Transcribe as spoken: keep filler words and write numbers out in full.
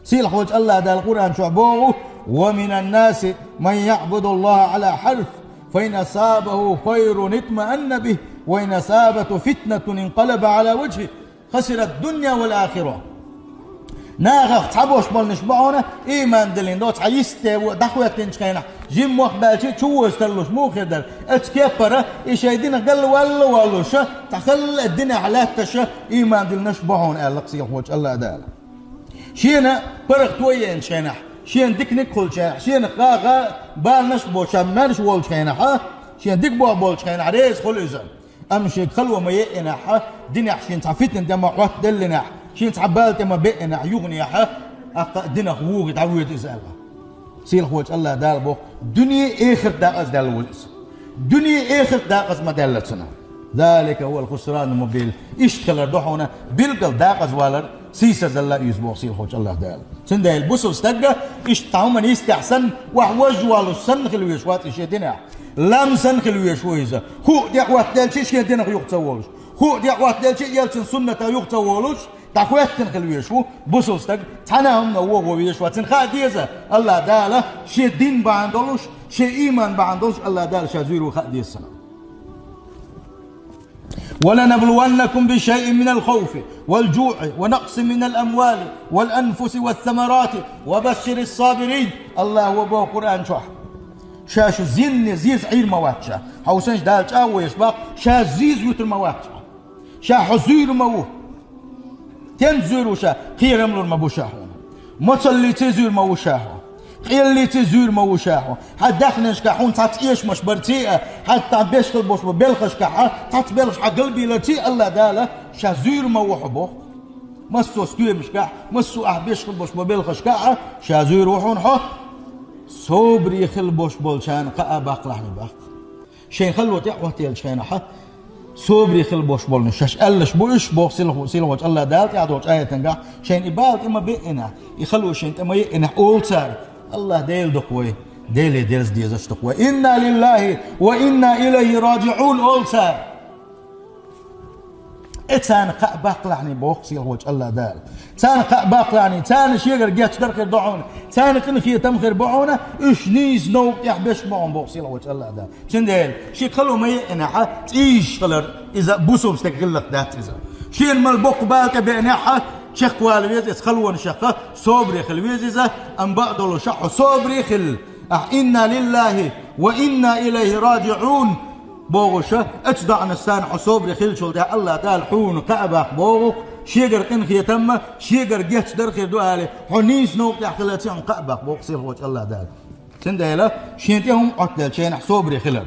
Сийлахьволчу АллахӀ Дала Къуръан чохь боху: «ومن الناس من يعبد الله على حرف فإن أصابه خير اطمأن به وإن أصابته فتنة انقلب على وجهه خسر الدنيا والآخرة». Нахах цхьаболуш болнаш бу хьуна, ийман диллина долу цхьа йисте во дӀахӀоьттинчу хенахь, жимма мох баьлча а чувоза тарлуш муха хир дара? Оцу кеппара и шайн динах галвалла а воллуша, цхьа халла динехь лаьтташа ийман диллинарш бу хьуна, аьлла-кх сийлахьволчу АллахӀ Дала. Шена паргӀато а еанчу хенахь, шена диканиг а хуьлучу хенахь, шена гӀа-гӀа баланаш а боцуш, ша маьрша волчу хенахь, шена дика болх болчу хенахь реза хуьлу иза. Амма шега хало ма-еъинехь, динехь шена цхьа фитна тӀе ма-хӀоттаделлинехь, шена цхьа бала тӀе ма-беъинехь, юханехь, аккха а динах вугӀи дӀавоьду иза аьлла. Сийлахьволчу АллахӀ Дала боху: «Дуьне а, эхарт а дакъаза даьлла ву иза. Дуьне а, эхарт а дакъаза ма даьлла цунна. ذلك هو الخسران المبين». Иштта хилар ду хьуна билггал дакъаза валар, сийсазалла а иза боху сийлахьволчу АллахӀ Дала. Цундела бусалба стагга иштта цхьа хӀуманна йистехь санна, охьавожа волуш санна хила везаш вац и шен динехь. Лам санна хила везаш ву иза. Ху а тӀе а хӀоттаделча, шен динах юха ца волуш. Ху а тӀе а хӀоттаделча, элчан суннатах юха ца волуш, дӀахӀоьттина хила везаш ву бусалба стаг. Цхьана а хӀумано вогӀо везаш вац. Цунна хаа деза, АллахӀ Дала шен дин бахьана долуш, шен ийман бахьана долуш АллахӀ Дала ша зуьйр ву хаа деза санна. «ولنبلونكم بشيء من الخوف والجوع ونقص من الأموال والأنفس والثمرات وبشر الصابرين». АллахӀа боху Къуръан чохь: «Ша шу зенне зеза Ӏийр ма вац ша». Хьовсанаш, Дала чӀагӀо еш баккха, ша зеза вуьтур ма вац хьо. Ша хьо зуьйр ма ву. Стенца зуьйр ву ша? Кхерам лур ма бу ша хьуна. Мацаллица зуьйр ма ву ша хьо. Къеллица зуьйр ма ву ша хьо. Хьан даьхнашкахь хьуна цхьацца эшамаш барций а, хьан цхьа беш хила болуш бу белхашкахь, цхьацца белхаш хьан галбийларций а АллахӀ Дала, ша зуьйр ма ву хьо боху. Массо а стоьмашкахь, массо а ахь беш хила болуш бу белхашкахь, ша зуьйр ву хьуна хьо. Собаре хила болуш болчарна кхаъ а баккхалахь баккха. Шайн хало тӀе а хӀоттаеллачу хенахь, собаре хила болуш болу шаьш аьллаш бу уьш, боху сийлахь-, сийлахьволчу АллахӀ Дала тӀаьхьадолчу аятангахь, шайна и бала тӀе ма-беъинехь, и хало шайна тӀе ма-еъинехь олу цара: «АллахӀ Дела ду-кх вай, Деле дерза дезаш ду-кх вай. Инна лиллахӀи ва инна илайхӀи раджиӀун», олу цара. Э, царна кхаъ баккхалахь боху сийлахьволчу АллахӀ Дала. Царна кхаъ баккхалахь, царна шегара гечдар хир ду хьуна, царна къинхетам хир бу хьуна, уьш нийса новкъа тӀехь беш бу хьуна боху сийлахьволчу АллахӀ Дала. Цундела шен хало ма-еъинехь, цӀийш хилар иза бусалба стеган гӀиллакх дац иза. Шена мел боккха бала тӀе беъинехь, чекхвала веза иза халонашкахь, собаре хила веза иза, амма бакъдолуш хьо собаре хила. Ахь «Инна лиллахӀи ва инна илайхӀи раджиӀун» бохуш, оцу доӀанашца хьо собаре хиллачул тӀаьхьа АллахӀ Дала хьуна кхаъ баккха боху, шегара къинхетамма, шегара гечдар хир ду алий, хьо нийса новкъа тӀехь хиларца хьуна кхаъ баккха боху сийлахьволчу АллахӀ Дала. Цундела шен тӀе хӀума Ӏоттаделлачу хенахь собаре хилар.